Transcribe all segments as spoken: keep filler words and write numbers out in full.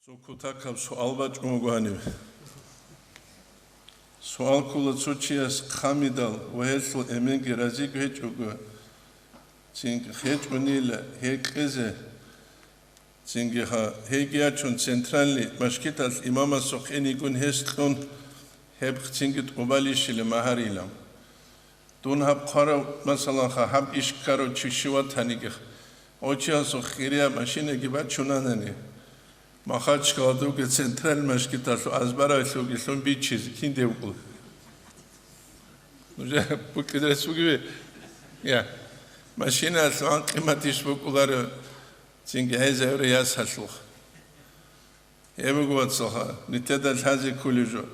Цо кутакаб суал бачӀун буго гьаниб. Суал ккола цо чияс хъамидал ва гьелъул эменги разиго гьечӀого, цинги гьечӀонила гьекъезе, цинги гьа-, гьеги ячун центральный машгиталъ имамасухъ инигун гьес кьун, гьеб цинги тӀубалищила магьарилан. Дун гьаб хъварав, масалан, ха, гьаб иш ккарав чи щив ватаниги, гъо чиясухъ хирияб машинаги бачунанани, Махачкалада вугев центральный машгиталъул азбараялъулги лъун бичизе кин дев вукӀула. Нужер букӀине рес бугеве? Я. Машинаялъул гьан къимат иш букӀуларо, цинги гьезавре ясалъулха. Гьеб буго, вацалха, нилъеда лъазе кколеб жо.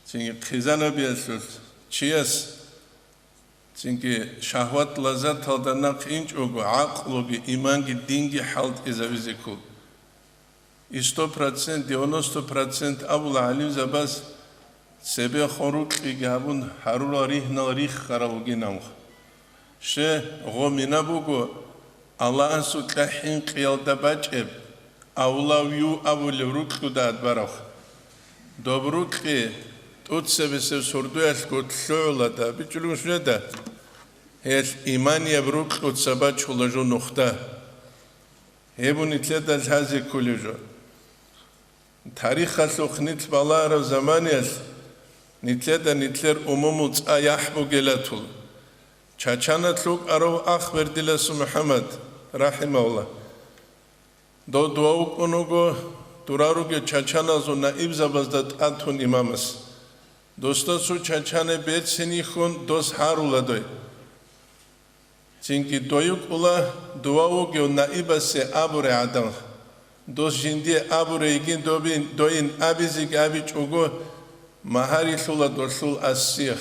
Цинги хъизанабиялъулъ чияс, цинги шагьват-лаззаталда нахъ инчӀого, гӀакълуги, иманги, динги хӀалтӀизабизе ккола. И сто процент, девяносто процент абула гӀалимзабаз, цебехун рукьиги гьабун гьарурал ригьнал риххарал ругин амха. Ще, гъо мина буго, Аллагьасукьа хӀинкъиялда бачӀеб, авлавю абулеб рукьуда адбарав. Доб рукьи тӀуцебесеб сордоялъго лъугӀулада, бичӀчӀулев нужеда, гьелъ иманияб рукьуца бачула жо нухда. Гьеб нилъеда лъазе кколеб жо. Тарихалъухъ нилъ балагьараб заманиялъ нилъеда нилъер умумул цӀа яхӀ бугелатул. Чачаналъ вукӀарав Ахбердиласул МухӀаммад, рахӀимагьуллагь. Дов дова вукӀун вуго, дура ругел чачаназул наибзабазда тӀатун имамас. Досда цо чачанай берцин йихьун, дос гьарула дой. Цинги дой вукӀула дова вугев наибасе абурай гӀадан. Дос жиндие абурай йигин добин, дойин абизеги абичӀого, магьарилъула долъул ассиях.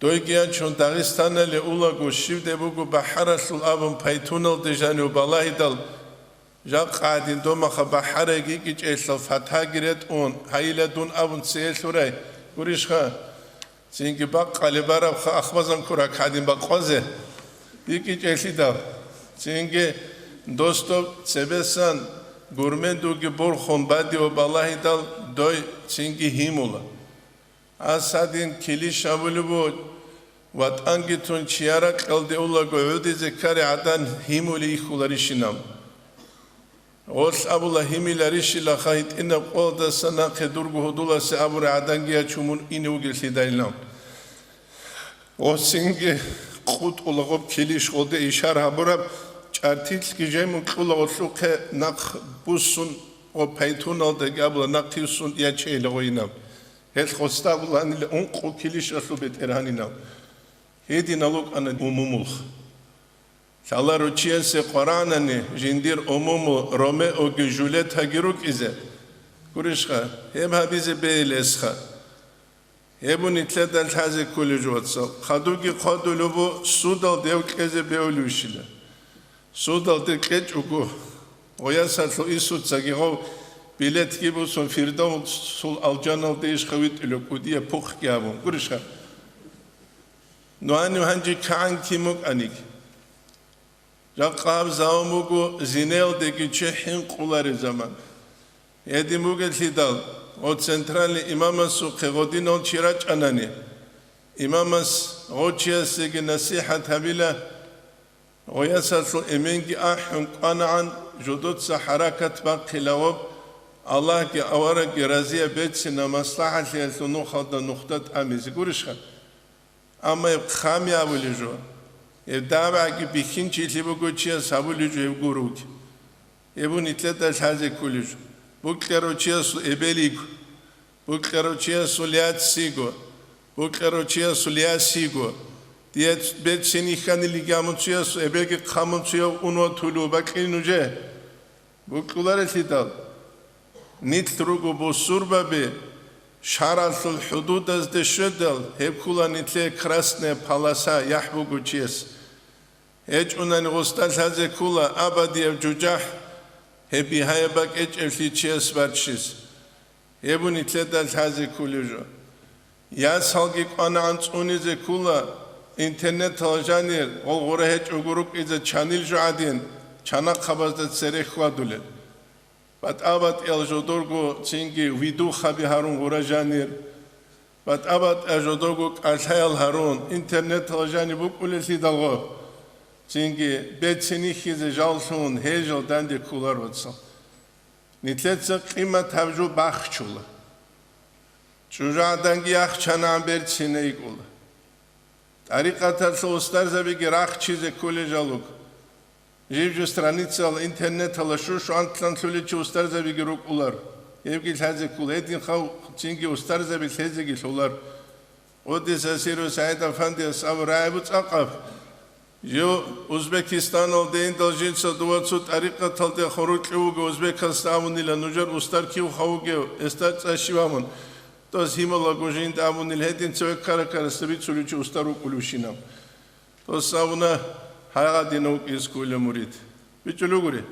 Дойги ячун Дагъистанале улаго, щибде буго бахӀаралъул абун пайтуналде жанив балагьидал, жакъа гӀадин домаха бахӀарайги йикӀичӀелъал фатаги ретӀун, гьайила дун абун цее лъурай, гурищха? Цинги бакъалеб барабха ахмазан курак гьадин бакъвазе йикӀичӀелъидал. Цинги досдоб цебесан гурмендуги борхун бадив балагьидал дой цинги гьимула. Гьас гьадин килищ абулеб буго, ватӀанги тун чияр ракьалде улаго гӀодизе ккарай гӀадан гьимулей йихьуларищинаб. Гъолъ абула гьимиларищилаха гьитӀинаб къоялдаса нахъе дурго гьудуласе абурай гӀаданги ячун мун ине вугелъидайилан. Гъосинги къутӀула гъоб килищ гъоде ишар гьабураб, чӀартилъги жемун кьула гъолъухъе нахъ буссун, гъоб пайтуналдаги абула нахъисун ячейила гъойинаб. Гьелъ гъосда абуланила ункъо килищалъул бетӀергьанинав. Гьединал вукӀана умумулха. Лъаларо чиясе къваранани жиндир умумул Ромеоги Жюлетаги рукӀизе. Гурищха, гьеб гьабизе бейилесха. Гьеб нилъеда лъазе кколеб жо, вацал. Хадубги хъвадулеб бу судалде гьев кьезе бегьулевищила. Судалде кьечӀого, гъоясалъул Исуцаги гъов билетги босун Фирдавсул алжаналде ишха витӀулев кӀудияб пухъги гьабун. Гурищха? Ну гьанив гьанже кагӀан кин вукӀаниги. Жакъа гьаб заман буго зинаялдеги чи хӀинкъулареб заман. Гьедин бугелъидал, гъо центральный имамасухъе гъодинал чи рачӀанани, имамас гъо чиясеги насихӀат гьабила, гъоясалъул эменги ахӀун кӀванагӀан, жодоца хӀаракат бахъила гъоб, Аллагьги аварагги разияб берцинаб маслахӀалъиялъул нухалда нухда тӀамизе. Гурищха? Амма гьеб хъами абулеб жо, гьеб дагӀбаги бихьинчилъи буго чияс гьабулеб жо гьеб гуроги. Гьеб нилъеда лъазе кколеб жо. Букьарав чиясул эбел йиго, букьарав чиясул яц йиго, букьарав чиясул яс йиго. Дие берцин йихьанилиги гьамун цоясул эбелги хъамун цояв ун ватулев бакьилин нужее. Букьуларелъидал, нилъ руго бусурбаби, шаргӀалъул хӀудудазде щведал, гьеб ккула нилъее красная полоса, яхӀ буго чияс. ГьечӀунани гъусда лъазе ккула абадияб жужахӀ, гьеб бигьаяб бакӀ гьечӀеблъи чияс баччизе. Гьеб нилъеда лъазе кколеб жо. Ясалги кӀванагӀан цӀунизе ккула, интернеталда жанир гъолгъура гьечӀого рукӀизе чанил жо гӀадин, чанахъабазда цере хьвадулел. БатӀа-батӀиял жодорго цинги видухаби гьарун гъура жанир, батӀа-батӀа жодорго кӀалъаял гьарун, интернеталда жаниб букӀулеллъидалго, цинги бецин ихьизе жаллъун гьел жал данде кколар, вацал. Нилъеца къимат гьаб жо бахчула. ЧӀужагӀаданги яхчанагӀан берцинайикӀула. ТӀарикъаталъул устарзабиги рахчизе кколел жал руго. Жиб-жиб страницаялъ интернеталда щу-щу анлъан лъулел чи устарзабиги рукӀулар. Гьебги лъазе ккола, гьедин хъав цинги устарзаби лъезеги лъолар. Къуддиса сирругьу СагӀид-афандияс абураб рагӀи буго цӀакъаб: «Жив Узбекистаналде индал жинца дова цо тӀарикъаталде хурукьев вуго, узбекасда абунила, нужер устар кив хъав вугев, гьесда цӀа щиб абун. Дос гьималаго жинда абунил гьедин цеве ккара-ккарасда бицулев чи устар вукӀулевщинав». Дос абуна: «Гьай, гьадинав вукӀине ккола мурид». БичӀчӀулев гури.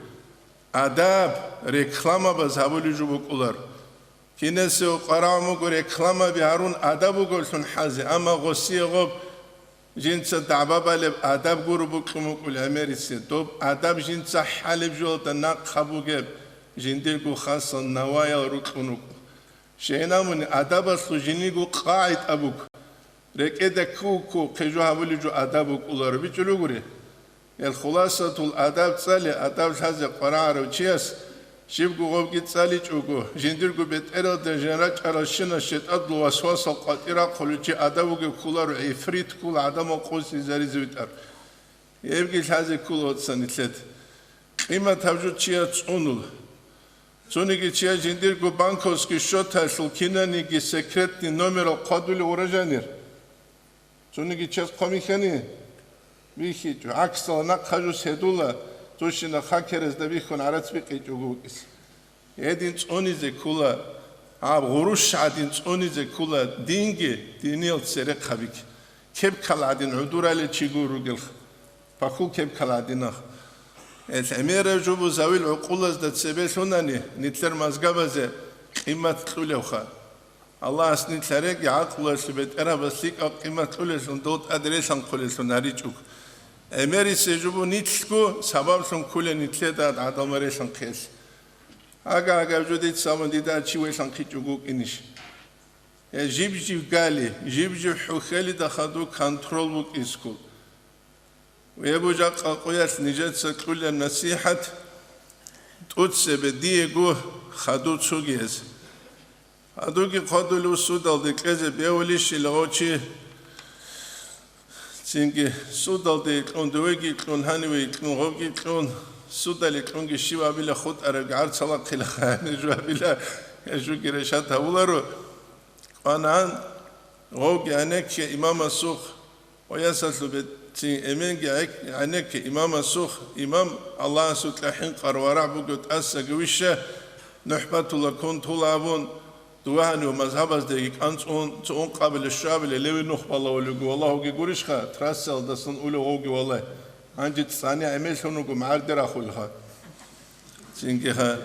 Адаб, рекламабаз гьабулеб жо букӀулар. Кинасев къварагӀун буго рекламаби гьарун адаб бугевлъун хӀазе, амма гъосие гъоб жинца дагӀба балеб адаб гуро букӀун букӀул гӀемерисе. Доб адаб жинца хӀалеб жоялда нахъа бугеб, жиндирго хасал наваял рукьун рукӀу. Щайин абуни, адабалъул жиниго къагӀида буго. РекӀеда кку-кку хъижу гьабулеб жо адаб букӀуларо, бичӀчӀулев гури. Гьел хуласатул адаб цӀале, адаб лъазе къварагӀарав чияс щибго гъобги цӀаличӀого, жиндирго бетӀералда жан рачӀаралщинас шайтӀадул васвасал къватӀир рахъулев чи адаб вугев кколаро, гӀифрит ккола гӀадамал къосизаризе витӀар. Гьебги лъазе ккола, вацал, нилъеда. Къимат гьаб жо чияс цӀунула. Цониги чияс жиндирго банковский счеталъул кинаниги секретный номерал хъвадулев гъура жанир. Цониги чияс хъван бихьани, бихьичӀо, гӀаксалда нахъа жо седула, цо щинаб хакерезда бихьун гӀарац бикъичӀого вукӀизе. Гьедин цӀунизе ккола, гьаб гъурущ гӀадин цӀунизе ккола динги, диниял церехъабиги. Кепкал гӀадин гӀодоралев чи гуро ругелха, пахьул кепкал гӀадинах. Гьел гӀемераб жо буго, завил гӀукъулазда цебе лъунани, нилъер мазгабазе къимат кьулевха. Аллагьас нилъ гьареги, гӀакълуялъул бетӀергьабаз лъикӀаб къимат кьолеллъун, дол тӀад релъанхъулеллъун гьаричӀого. ГӀемерисеб жо буго нилъго сабаблъун кколел нилъеда гӀадамал релъанхъиялъ. Ага-ага, жо дица абун дида чи велъанхъичӀого вукӀинищ? Гье, жиб-жиб гали, жиб-жиб хӀухьелида хадуб контрол букӀискул. Гьеб жакъа къоялъ нижеца кьулеб насихӀат тӀоцебе диего хадуб цогияз. Гьадуги хъвадулев судалде кьезе бегьулищ илагъав чи? Цинги судалде кьун, довеги кьун, гьаниве кьун, гъовги кьун, судале кьунги щиб абила хутӀарабги гӀарцалахъила, гьанив жо абила, гьежуги решат гьавуларо. Къванагьан гъовги гӀенекке имамасухъ, ва ясалъубе цин эменги гӀек-, гӀенекке имамасухъ, имам Аллагьасукьа хӀинкъар варагӀ буго тӀасаги вища, нухӀбатула кун тула абун, дувагьанив мазгьабаздеги кӀанцӀун, цо ункъабиле щуабиле левин нух балавулего, валагьуги гурищха, трассаялдасан улев гъовги валай. Гьанже цӀани гӀемерлъун вуго, магӀарде рахулха. Цинги ха.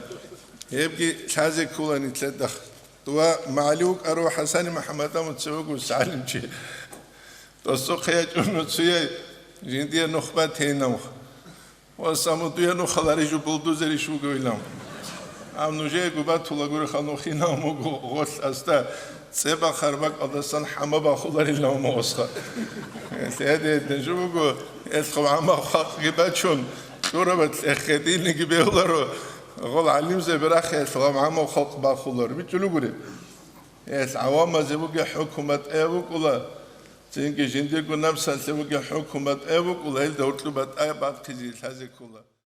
Гьебги лъазе ккола нилъедахъ. Дова магӀали вукӀарав ХӀасани МухӀаммадамуца вуго гӀалимчи. Досухъе ячӀун нуцуяй жиндие нухба тейинавха. Ва самудуя нухалари жо булдузерищ вугевилан. Ам нужее губатула гуреха нухинав муго гъолъ аста цӀе бахъар бакӀалдасан хӀама бахуларилав мугъосха. Лъеде дежу буго, элъ гъамал халкъги бачун, кьурабат лъехъе динниги бегьуларо, гъол гӀалимзе берахъе элъ гъамал халкъ бахулар. БичӀчӀулугури. Элъ гӀавамазе буге хӀукумат э букӀула, цинги жиндирго напсалъе буге хӀукумат э букӀула, гьелда гьоркьоб батӀа бахъизе лъазе ккола.